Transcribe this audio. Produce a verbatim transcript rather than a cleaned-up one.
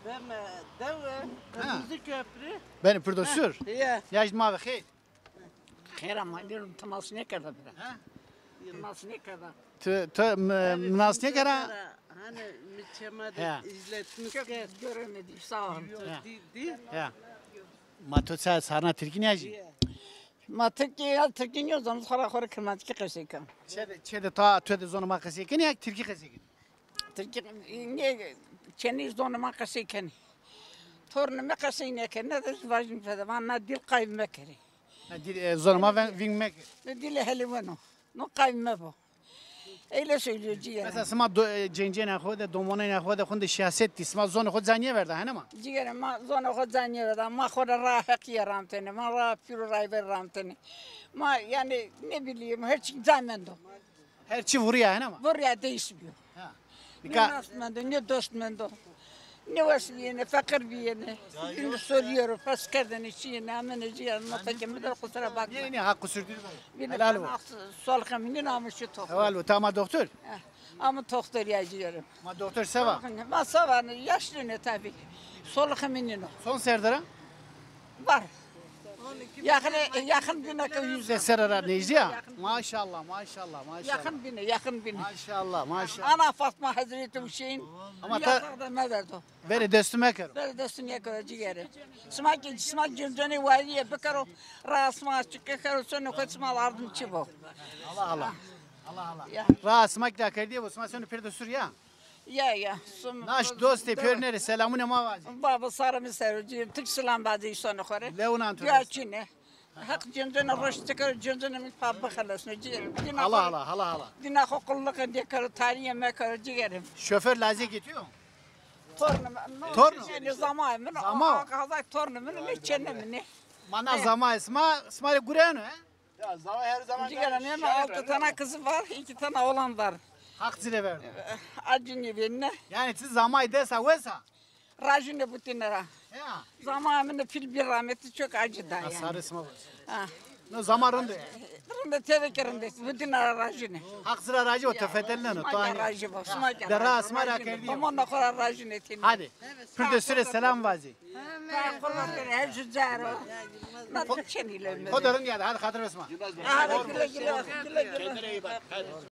Deme dewe, Kırmızı Köprü. Beni pir do sur. Ya. Ya işte ma ve xeyr. Xeyr ama diyorum, temas ne kadar bira. Ha? Temas ne kadar. Tu, tu, mi-, minas ne kara? Hani mi çema de izletmiş. Çok göremedik, sağ ol. Di, di. Ya. Ma to ça sarna Tirkî nêajî? Ma Tirkî ya, Tirkî nêzon, xora xora Kirmanckî qesey ken. Çê de, çê de ta tu de zonê ma qesey kenî ya Tirkî qesey kenî? Tirkî ne, çenî zonê ma qesey kenî. Tornê mi qesey nêkenê, ne de vajin fede, van na dîl qayv mekerê. Ha, dîl, e, zonê ma ven-, vîng mekir. Ne dîlê helê weno. No qayv mebo. Öyle söylüyor ciğer. Mesela sima do-, e, cencêna xo de, domonêna xo de, xunde siyaset dî, sima zonê xo ca nêverda, hene ma? Ciğer, ma zonê xo ca nêverda, ma xo ra raa heqîye ramtene, ma raa pîro rayver ramtene. Ma yani ne bileyim, her çî ca mendo. Her çî vurîya, hene ma? Vurîya, değişmiyor. Ha. Ne nas mendo, ne dost mendo. Ne wes biyêne, feqir biyêne. Şimdi soruyorum, fes kerdene, çiyêne, amene, ciyêne, noteke mi der, kusura bakma. Nê, nê, ha, qusur dîl. Helal o. Solxe mi nîno, ama şu toxtor. Helal o, ta ma doktor? Ama toxtor ya ciğerim. Ma doktor seva? Ma seva, yaşlı ne tabii. Solxe mi nîno. Son serdera? Var. Yakın, yakın bine ke yüz. Se serera nêzdî ya. Maşallah, maşallah, maşallah. Yakın bine, yakın bine. Maşallah, maşallah. Ana Fatma Hazreti Hüseyin. Ama ta- yatak da meverdo. Verê destû mekero. Verê destû nêkero ciğeri. Sima ki, sima cimconi wariye bikero, ra sima çıkı kero, sonra koy sima lardım çi bo. Allah Allah. Allah Allah. Ya. Ra sima ki da kerdiye bo, sima sonra pir de sur ya. Ya, ya. Naş dostê pêrine rê selamûnê ma vajî. Baba sarı mi seru ciğer. Tirk selam vajî sonê xo rê. Lewnan tu. Ya çine. Haq cimconi roş çıkar, cimconi mi pa bixelesno ciğerim. Allah Allah, Allah Allah. Dina xo qulluq endê kero, tarîye mekero ciğerim. Şoför lazê getiyor. Tornum. Tornum. Zama min. Zama. Hazay tornum min, mi çene min. Mana zama sima, sima rê gureno, he? Ya zama her zaman. Ciğerim, altı tane kızım var, iki tane oğlan var. Haq ci rê verdo. Acı ne benimle. Yani siz zamay desa wesa? Rajine butine ra. Ya. Zamanında pil bir rahmetli çok acı da yani. Sarı sima. Ha. No zaman rind o. Rind o, teve ki rind o. Butine ra rajine. Haq ci ra rajî bo, to fetelneno. Sima ki rajî bo, sima ki. De ra sima ra kerdî. Ama ne kadar rajine tîne. Hadi. Pir de sur rê selam vajî. Qurban kere, her şu caro. Na tu çenî leme. Xo de rind ya, hadi xatir besma. Hadi güle güle, güle güle.